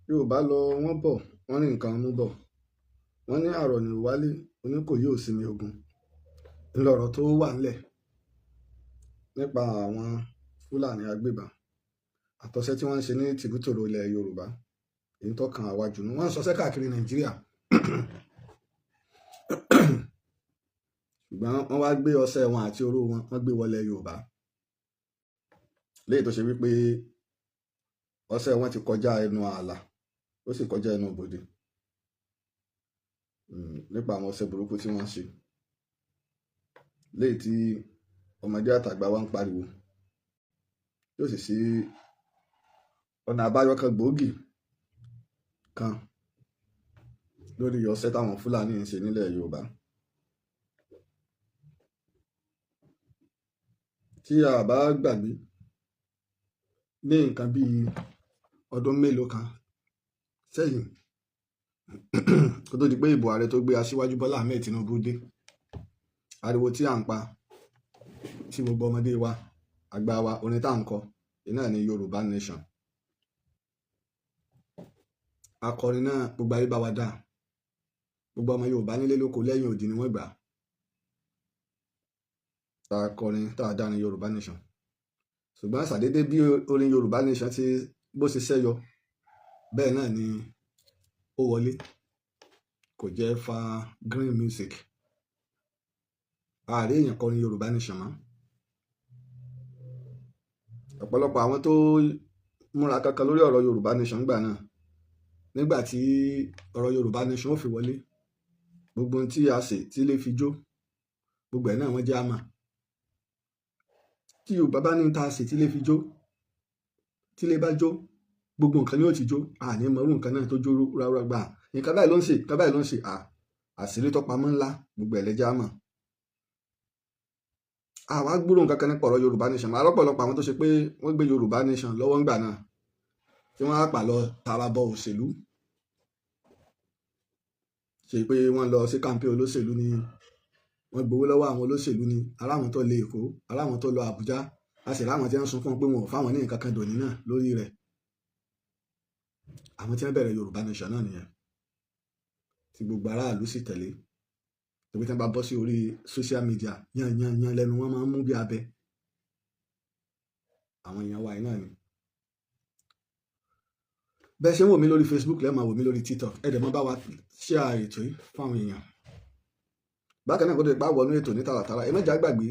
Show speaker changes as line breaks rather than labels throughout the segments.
Yorùbá lọ, wọ́n bọ̀, wọ́n ní nǹkan mú bọ̀. Wọ́n ní àrònì wálé, Oníkòyí ò sinmi ogun. Ńlọrọ̀ tó wà ńlẹ̀ nípa àwọn Fúlàní agbébọn àtọṣẹ́ tí wọ́n ń ṣe ní tìbútòrò ilẹ̀ Yorùbá, èyí tó kan àwa jù ní. Wọ́n ń ṣọṣẹ́ káàkiri Nàìjíríà, ṣùgbọ́n wọ́n wá gbé ọṣẹ wọn àti oró wọn, wọ́n gbé wọlé Yorùbá, léyìí tó ṣe wípé ọṣẹ wọn ti kọjá ẹnu ààlà, ó sì kọjá ẹnu ibodè nípa àwọn ọṣẹ burúkú tí wọ́n ń ṣe, léyìí tí ọmọdé àtàgbà wa ń pariwo, yóò sì sí ọ̀nà àbáyọ kan gbòógì kan lórí ọṣẹ táwọn Fúlàní ń ṣe nílẹ̀ Yorùbá. Tí a bá gbàgbé, ní nǹkan bíi ọdún mélòó kan sẹ́yìn, kó tó di pé ìbò ààrẹ tó gbé Aṣíwájú Bọ́lá Ahmed Tinubu dé, ariwo tí à ń pa, tí gbogbo ọmọdé wa, àgbà wa, orin tá à ń kọ iná ní Yorùbá Nation. Akọrin náà, gbogbo ayé bá wa dá, gbogbo ọmọ Yorùbá nílé lóko lẹ́yìn odi ni wọ́n gbà tá a kọrin tá a dá ní Yorùbá Nation. Ṣùgbọ́n ṣàdédé bí orin Yorùbá Nation ti bó ṣe ṣẹ́yọ, bẹ́ẹ̀ náà ni ó wọlé, kò jẹ́ fa green music. Ààrẹ èèyàn kọrin Yorùbá Nation mọ́. Ọ̀pọ̀lọpọ̀ àwọn tó múra kankan lórí ọ̀rọ̀ Yorùbá Nation gbà náà, nígbà tí ọ̀rọ̀ Yorùbá Nation ó fi wọlé, gbogbo ohun tí a ṣe tí ilé fi jó, gbogbo ẹ̀ náà wọ́n jẹ́ àmà. Tí Yorùbá bá ní tá a ṣe tí ilé fi jó, tí ilé bá jó, gbogbo nǹkan ni ó ti jó. Àní mọ̀rú nǹkan náà tó jó ráúrá gbà, nǹkan báyìí ló ń ṣe, nǹkan báyìí ló ń ṣe, àṣírí tó pamọ́ ńlá, gbogbo ẹ̀ lẹ́jà mọ̀. Àwa gbúrò nǹkan kan nípa ọ̀rọ̀ Yorùbá Nation. Máa lọ́pọ̀lọpọ̀ àwọn tó ṣe pé wọ́n gbé Yorùbá Nation lọ́wọ́ ńgbà náà, tí wọ́n á pà lọ tara bọ òṣèlú, ṣe pé wọ́n lọ sí campaign olóṣèlú ni, wọ́n gbowó lọ́wọ́ àwọn olóṣèlú ni. Aláwọn tó lọ Èkó, aláwọn tó lọ Àbújá, a sì láwọn tí wọ́n sunkún pé wọn ò fáwọn ní nǹkan kan dòní náà lórí rẹ̀. Àwọn tí wọ́n bẹ̀rẹ̀ Yorùbá Nation náà nìyẹn, tí gbogbo aráàlú sì tẹ̀lé, tòbí tí wọ́n bá bọ́ sí orí social media, yan yan yan lẹ́nu wọn máa ń mú bí abẹ. Àwọn èèyàn wa yìí náà ni. Bẹ́ẹ̀ ṣe ń wò mí lórí Facebook, lẹ́ẹ̀ máa wò mí lórí TikTok. Ẹ dẹ̀ mọ́ bá wa share ètò yìí fáwọn èèyàn. Bákan náà, kó tó ipá wọnú ètò ní tààràtàrà, ẹ mẹ́jà gbàgbé,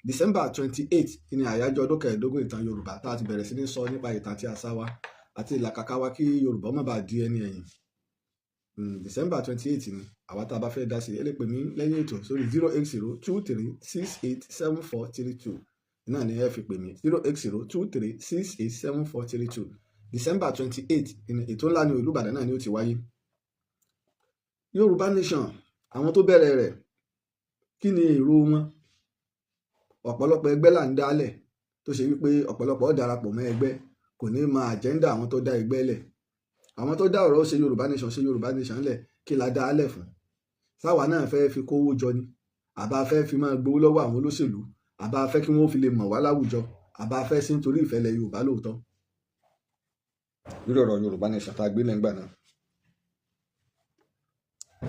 December 28 ní àyájọ́ ọdún 15 ìtàn Yorùbá, tá a ti bẹ̀rẹ̀ sí ní sọ nípa ìtàn àti àṣà wa àti ìlàkàkà wa kí Yorùbá má bàa di ẹni ẹ̀yìn. December 28 ni. Àwa tá a bá fẹ́ dá sí, ẹ lè pè mí lẹ́yìn ètò sórí 08023687432. Náà ni ẹ fi pè mí, 08023687432. December 28, ètò ńlá ní ìlú Ìbàdàn náà ni ó ti wáyé. Yorùbá Nation, àwọn tó bẹ̀rẹ̀ rẹ̀, kí ni èrò wọn? Ọ̀pọ̀lọpọ̀ ẹgbẹ́ là ń dálẹ̀, tó ṣe wípé ọ̀pọ̀lọpọ̀ ó darapọ̀ mọ́ ẹgbẹ́, kò ní mọ agenda àwọn tó dá ẹgbẹ́ lẹ̀. Àwọn tó dá ọ̀rọ̀ ṣe Yorùbá Nation, ṣe Yorùbá Nation lẹ̀, kí la dá lẹ̀ fún? Sáwa náà fẹ́ fi kówó jọ ni, àbá fẹ́ fi máa gbowó lọ́wọ́ àwọn olóṣèlú, àbá fẹ́ kí wọ́n fi lè mọ̀ wá láwùjọ, àbá fẹ́ sí nítorí ìfẹ́lẹ̀ Yorùbá lóòótọ́? Lórí ọ̀rọ̀ Yorùbá Nation tá a gbé lẹ́ngbà náà,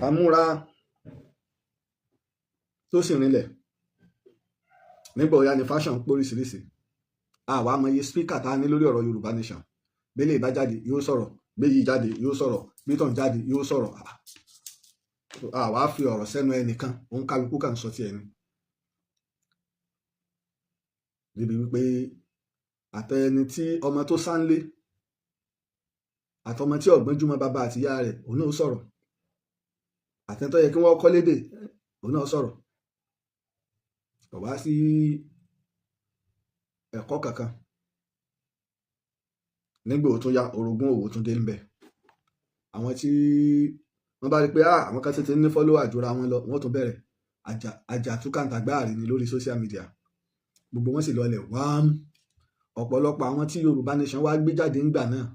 àmúra tó sì rinlẹ̀. Nígbà ó yá ni faction póríṣiríṣi. Àwa mọ iye speaker tá a ní lórí ọ̀rọ̀ Yorùbá Nation. Bẹ́lẹ̀ ìbá jáde, yóò sọ̀rọ̀. Béyìí jáde, yóò sọ̀rọ̀. Bítàn jáde, yóò sọ̀rọ̀. Àwa fi ọ̀rọ̀ sẹ́nu ẹnìkan, òun kálukú kàn sọ ti ẹni débi wípé àtẹni tí ọmọ tó sáńlé, àtọmọ tí ọ̀gbọ́njúmọ́ bàbá àti ìyá rẹ̀, òun náà sọ̀rọ̀. Àtẹni tó yẹ kí wọ́n kọ́ lédè, òun náà sọ̀rọ̀. Kò wá sí ẹ̀kọ́ kankan. Nígbà ó tún yá, orogún òwò tún dé ń bẹ̀. Àwọn tí wọ́n bá rí pé àwọn kan ti ní follower jura wọn lọ, wọ́n tún bẹ̀rẹ̀ àjàtúkàǹtàgbáàrí ni lórí social media. Gbogbo wọn sì lọlẹ̀ wám. Ọ̀pọ̀lọpọ̀ àwọn tí Yorùbá Nation wá gbé jáde ńgbà náà,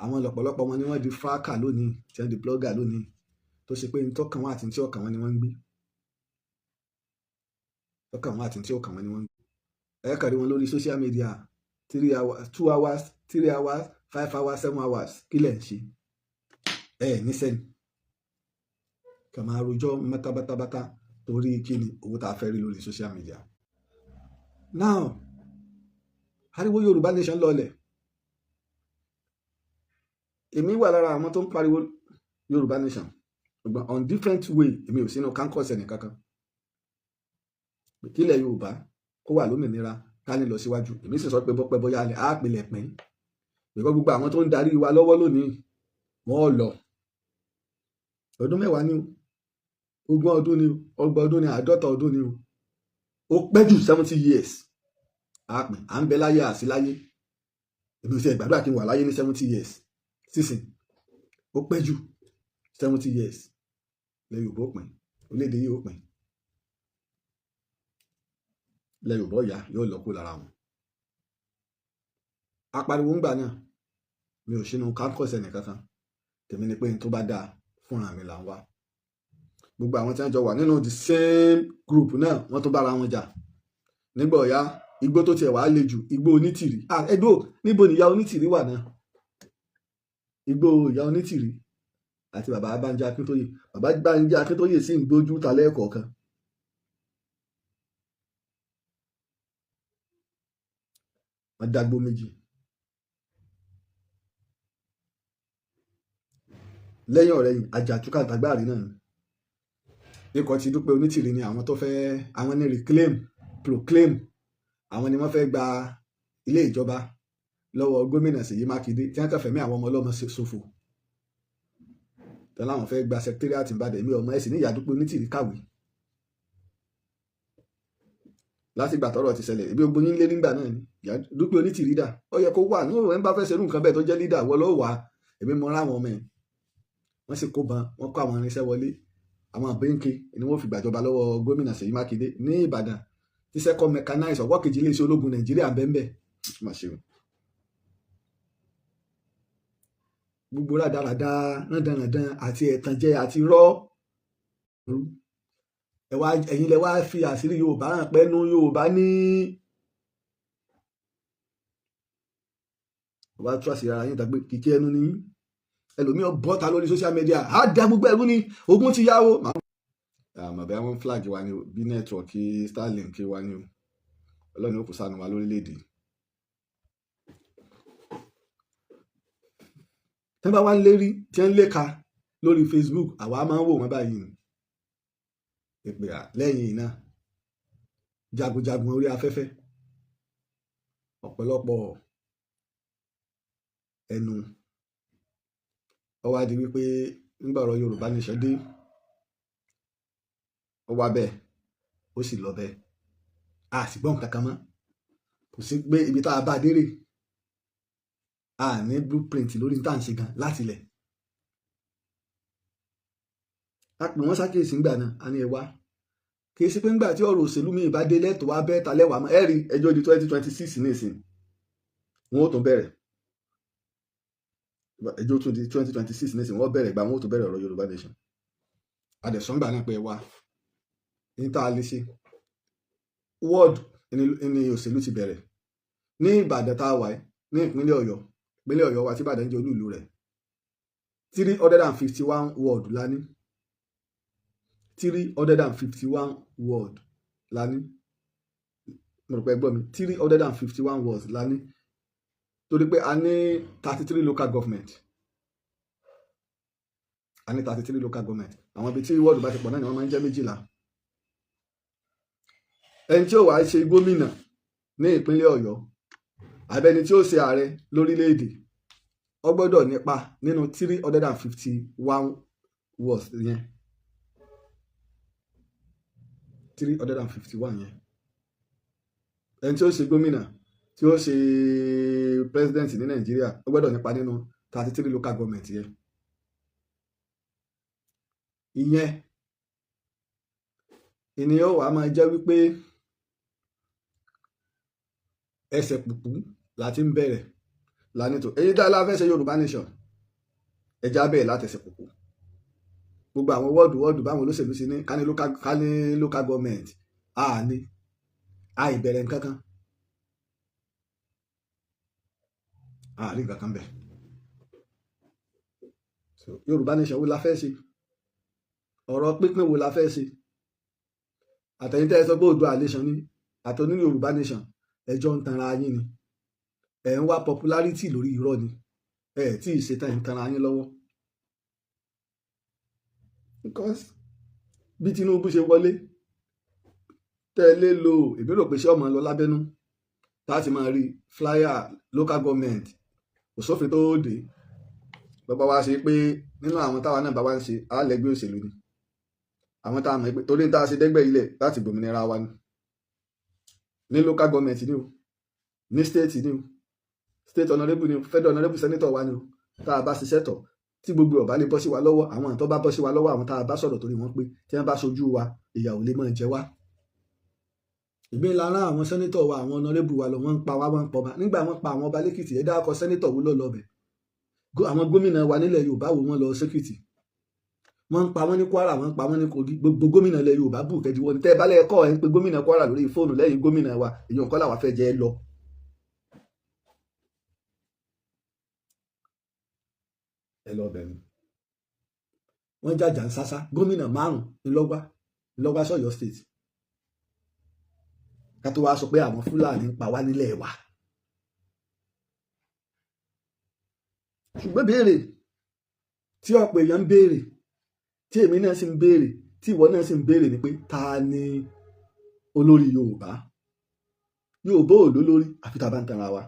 àwọn lọ̀pọ̀lọpọ̀ wọn ni wọ́n di fraka lónìí, tí wọ́n di blogger lónìí, tó ṣe pé ní tọ́kàn wọn àti ní tí ọkàn wọn ni wọ́n ń gbé, tọ́kàn wọn àti ní tí ọkàn wọn ni wọ́n ń gbé. Ẹ kàrí wọn lórí social media 3 hours, 2 hours, 3 hours, 5 hours, 7 hours. Kí lẹ̀ ń ṣe? Ẹ níṣẹ́ ni kà máa rojọ́ mọ́tábátábátá torí kí ni? Owó tá a fẹ́ rí lórí social media. Now, ariwo Yorùbá Nation lọlẹ̀. Èmi wà lára àwọn tó ń pariwo Yorùbá Nation, ṣùgbọ́n on different way. Èmi ò sínú caucus ẹnì kankan. Kílẹ̀ Yorùbá kó wà lómìnira, ká ní lọ síwájú. Èmi sì sọ pé bọ́pẹ́ bóyá á pilẹ̀ pín bíkọ́ gbogbo àwọn tó ń darí wa lọ́wọ́ lónìí, wọ́n lọ. Ọdún 10 ni o, 20 ọdún ni o, 30 ọdún ni, 50 ọdún ni o, ó pẹ́ jù 70 years, á pín. À ń bẹ láyé àsí láyé. Èmi ò sì gbàdúrà kí n wà láyé ní 70 years sísìn. Ó pẹ́ jù 70 years lẹ́yìn Yorùbá ó pín, orílẹ̀-èdè yìí ó pín. Lẹ́yìn Yorùbá ọ̀yà yóò lọ kó lára wọn. Apariwo ńgbà náà, mi ò sínú caucus ẹnì kankan. Tèmi ni pé n tó bá dáa fúnra mi là ń wá. Gbogbo àwọn tí wọ́n jọ wà nínú the same group náà, wọ́n tún bára wọn jà nígbà ọ̀yá. Igbó tó tiẹ̀ wá le jù, igbó Onítìrí. Ẹgbó níbo nìyá Onítìrí wà náà? Igbó ìyá Onítìrí àti bàbá Bánjí Akíntóyè. Bàbá Bánjí Akíntóyè sì ń gbójú ta lẹ́ẹ̀kọ̀ọ̀kan. Wọ́n dágbó méjì lẹ́yìn ọ̀rẹ́yìn. Àjàtúkà tàgbáàrí náà ni ikọ̀ ti Dúpẹ́ Onítìrí ni àwọn tó fẹ́, àwọn ní reclaim proclaim, àwọn ni wọ́n fẹ́ gba ilé ìjọba lọ́wọ́ gómìnà Ṣèyí Mákindé, tí wọ́n kàn fẹ̀mí àwọn ọmọ ọlọ́mọ ṣòfò tán láwọn fẹ́ gba secretariat Ìbàdàn. Èmi ọmọ ẹ̀sìn ní ìyá Dúpẹ́ Onítìrí kàwé látìgbà tọ́rọ̀ ti ṣẹlẹ̀. Ibi ogun yín lé nígbà náà ni ìyá Dúpẹ́ Onítìrí dà? Ó yẹ kó wà ní òun ẹ̀ ń bá fẹ́ ṣerú nǹkan bẹ́ẹ̀ tó jẹ́ leader wọ́n ló wà. Èmi mọ ráwọn ọmọ ẹ̀, wọ́n sì kó ban, wọ́n kó àwọn irinṣẹ́ wọlé. Àwọn àbẹ́ǹkè ni wọ́n fi gbàjọba lọ́wọ́ gómìnà Ṣèyí Mákindé ní Ìbàdàn, tí second mechanized ọwọ́ kejì iléeṣẹ́ ológun Nàìjíríà bẹ́ẹ̀ má ṣe o. Gbogbo rádaràda, rándanràndan àti ẹ̀tànjẹ àti rọ́, ẹ̀yin lẹ wá fi àṣírí Yorùbá hàn pẹ́nu Yorùbá ní wàá tú àṣírí ara yín tàbí kìkì ẹnu ní ẹlòmíràn bọ́ta lórí social media, á da gbogbo ẹrú ní ogun ti yáwó. Àmọ́ bí wọ́n flag wa ni o, bí network Starlink wa ni o. Ọlọ́run ó kò ṣàánú wa lórílẹ̀‐èdè. Tí wọ́n bá wá ń lérí, tí wọ́n ń léka lórí Facebook, àwa máa ń wò wọ́n báyìí ni ìpè lẹ́yìn iná jagunjagun orí afẹ́fẹ́. Ọ̀pọ̀lọpọ̀ ẹnu ó wá di wípé nígbà ọ̀rọ̀ Yorùbá Nation dé, ó wá bẹ́ẹ̀, ó sì lọ bẹ́ẹ̀. A sì gbọ́n kankan mọ́. Kò sí pé ibi tá a bá dé rè. A ní blueprint lórí tá à ń ṣe gan láti ilẹ̀. A pè wọ́n ṣàkíyèsí ńgbà náà, a ní ẹ wá. Kì í ṣe pé ńgbà tí ọ̀rọ̀ òṣèlú mi bá dé lẹ́tọ̀ọ́ wá bẹ́ẹ̀ ta lẹ́wàá mọ́. Ẹ rí ẹjọ́ di 2026 nísìn, wọn ó tún bẹ̀rẹ̀ ẹjọ́ tún di 2026 nísìn, wọ́n bẹ̀rẹ̀ ìgbà wọn ó tún bẹ̀rẹ̀ ọ̀rọ̀ Yorùbá Nation. Adẹ̀sọ́ngbà náà pé ẹ wá ní tá a lè ṣe. Ward ní òṣèlú ti bẹ̀rẹ̀ ní Ìbàdàn tá a wà ní ìpínlẹ̀ Ọ̀yọ́. Ìpínlẹ̀ Ọ̀yọ́ wa tí Ìbàdàn jẹ́ olú ìlú rẹ̀, 351 ward la ní. 351 ward la ní. Mo rò pé ẹ gbọ́ mi. 351 wards la ní, torí pé a ní 33 local government. A ní 33 local government. Àwọn ibi tí wọ́ọ̀dù bá ti pọ̀ náà ni wọ́n máa ń jẹ́ 12. Ẹni tí ó wàá ṣe gómìnà ní ìpínlẹ̀ Ọ̀yọ́ àbẹ́ni tí ó ṣe ààrẹ lórílẹ̀‐èdè, ó gbọ́dọ̀ nípa nínú 351 wards yẹn. 351 yẹn, ẹni tí ó ṣe gómìnà, tí ó ṣe president ní Nàìjíríà, ó gbọ́dọ̀ nípa nínú 33 local government yẹn. Ìyẹn ìní ó wàá máa jẹ́ wípé ẹsẹ̀ pùpù láti ń bẹ̀rẹ̀ lánìtò. Èyí tá a la fẹ́ ṣe Yorùbá Nation, ẹja bẹ̀rẹ̀ láti ẹsẹ̀ pùpù. Gbogbo àwọn wọ́ọ̀dù wọ́ọ̀dù báwọn olóṣèlú sí ní ká ní local government, a ní a ìbẹ̀rẹ̀ nǹkan kan, a rí nǹkan kan bẹ̀. So Yorùbá nation wo la fẹ́ ṣe? Ọ̀rọ̀ pínpín wo la fẹ́ ṣe? Àtẹ̀yìntẹ́ ẹ sọ pé Oòduà nation ni, àtọ́ní Yorùbá nation, ẹjọ́ ń tanra yín ni. Ẹ̀ ń wá popularity lórí irọ́ ni. Ẹ̀ tí ì ṣetán, ń tanra yín lọ́wọ́, because bí Tinubu ṣe wọlé tẹ́lẹ̀ lo, èmi rò pé ṣé ọmọ lọ lábẹ́nú tá a ti máa rí flyer local government, kò sófin tó dé. Bàbá wa ṣe pé nínú àwọn táwa náà bá wá ń ṣe àlẹ́gbẹ́ òṣèlú ni àwọn tá a mọ̀ pé torí tá a ṣe dẹ́gbẹ́ ilẹ̀ láti gbòmìnira wa ni, ní local government ni o, ní state ni o, state honourable ni o, federal honourable, senator wa ni o, tá a bá ṣiṣẹ́ tọ̀ tí gbogbo ọba lè bọ́ sí wa lọ́wọ́, àwọn tó bá bọ́ sí wa lọ́wọ́, àwọn tá a bá sọ̀rọ̀ torí wọ́n pé tí wọ́n bá ṣojú wa, ìyà ò lè máa jẹ wá. Ìgbín lára àwọn senator wa, àwọn honourable wa lọ, wọ́n ń pa wá, wọ́n ń pọba. Nígbà wọ́n pa àwọn ọba lẹ́kìtì, ẹ dákọ senator wo ló lọ bẹ̀? Àwọn gómìnà wa nílẹ̀ Yorùbá wo wọ́n lọ sẹ́kìtì? Wọ́n ń pa wọ́n ní Kwara, wọ́n ń pa wọ́n ní Kogi. Gbogbo gómìnà ilẹ̀ Yorùbá bù kẹ́jú wọn. Tẹ́ ẹ bá lẹ́ẹ̀kọ́ ẹ̀ ń pe gómìnà Kwara lórí fóònù lẹ́yìn gómìnà wa, èyí nǹkan làwa fẹ́ jẹ́ ẹ lọ. Ẹ lọ bẹ̀ ni wọ́n jàjà ń sásá. Gómìnà márùn ńlọ́gbà ńlọ́gbà sọ̀yọ́ state, ká tó wá sọ pé àwọn Fúlàní ń pa wá nílẹ̀ wa. Ṣùgbọ́n béèrè tí ọ̀pọ̀ èèyàn ń béèrè, tí èmi náà sì ń béèrè, tí ìwọ náà sì ń béèrè ni pé, ta ni olórí Yorùbá? Yorùbá ò lólórí àfi tá a bá ń tanra wa.